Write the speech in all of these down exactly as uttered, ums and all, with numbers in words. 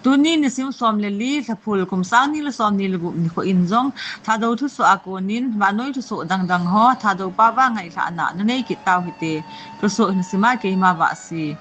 Tuni nisim som le li, Lhaphul, kum sang ni le som ni le gup nikho in jong Thadou thusoh a konin vannoi thusoh dangdang ho Thadou pao a ngailhahna nanei kit tau hite. Thusoh hin sima keima Vahsi.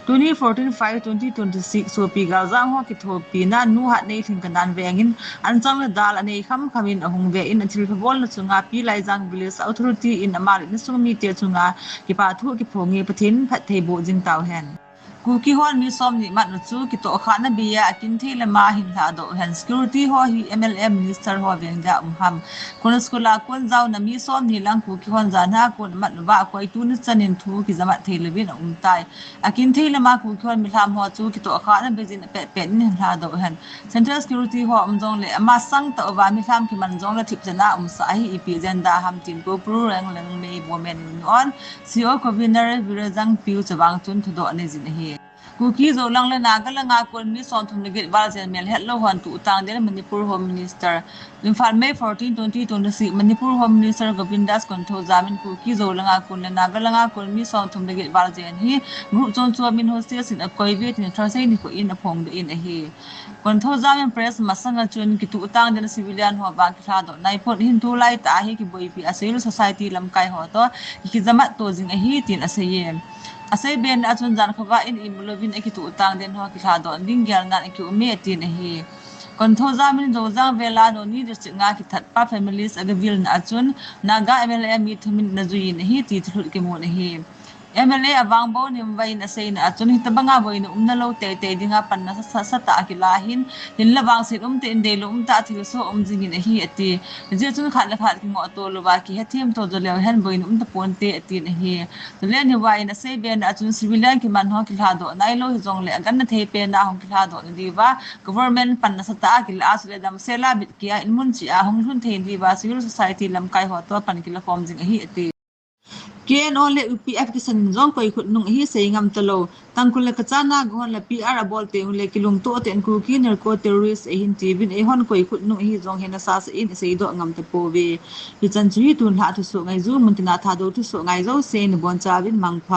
Tuni fourteen five twenty twenty-six sopi galjang ho kithopina nu Hatneilhingkanan vengin anchang le dal anei khamkham in ahung ve in, athilpha bolna chunga P. Laijang Village Authority in ama le insung mite chunga kipathu kiphonge, Pathen phattheiboh jing tauhen. Kuki hon mi somni matna chu kitohkhahna beiya akinthei lama hin lhadoh hen. Security ho hi M L A minister ho veng dia um ham? Kon school a kon jaona mi somni lang Kuki hon jana kon amat uva akoi tuni chanin thu kijamat thei louvin aum tai. Akinthei lama Kuki hon milham ho chu kitohkhahna beijin apetpet in hin lhadoh hen. Central Security ho um jongle ama sang tah uva milham kiman jongle thipchan a umsa ahi, ipi agenda ham tin Koupuru Reng Lengmei Women Union C E O Convener Virajang Piu chavang chun thudoh anei jin ahi. Kuki Zo lang le Naga langa kon mi somthum le get val jen melhetlou hon tuhtang den Manipur Home Minister. Imphal, May fourteen, twenty twenty-six, Manipur Home Minister Govindas Konthoujam in Kuki Zo langa kon le Naga langa kon mi somthum le get val jen hi group chom chom in hostel in akoi uve tin Thursday nikho in aphongdoh in ahi. Konthoujam in press masanga chun kituhtang den civilian ho vang kilhadoh naipon, ahin tulai tah a hi kiboipi a civil society lamkai ho toh kijamat to jing ahi tin aseiye. Asei bena a chun jankhovah in imu louvin akituhtang den ho kilhadoh ding gelnan akiume atin ahi. Konthoujam in Zojiang vel a Noni district nga kithat pa families agavilna a chun Naga M L A mi thum in ana jui in ahi ti thulhut kimun ahi. M L A Avangbow Nimvai in aseina a chun hitabanga boina umna lou teitei dinga panna sa, sa, satah a kila hin, hinla vangset umtah in deilou umtah a thilsoh um jingin ahi ati. Hijeh chun khat le khat kingoh to louva kihethem to jo leu hen boina um taponte atin ahi. Chule Nimvai in asei bena a chun civilian kiman ho kilhadoh nailou hijongle agangna thei pena hung kilhadoh nadiuva government panna satah a kila a chule damsel a bitkia inmun cheh a hung lhun thei nadiuva civil society lamkai ho toh pan kilakhom jing ahi ati. K N O le U P F kisan in jong koikhut nung ahi sei ngam talou. Tangkhul le Kacha Naga hon la P R abol teng ule kilungto tah in Kuki narco terrorist ahin tiuvin eihon koikhut nung ahi jong hena sasa in iseidoh ngam tapouve. Hichan chu hi tunlhah thusoh ngaiju mun tina Thadou thusoh ngai jousen nabonchauvin mangpha.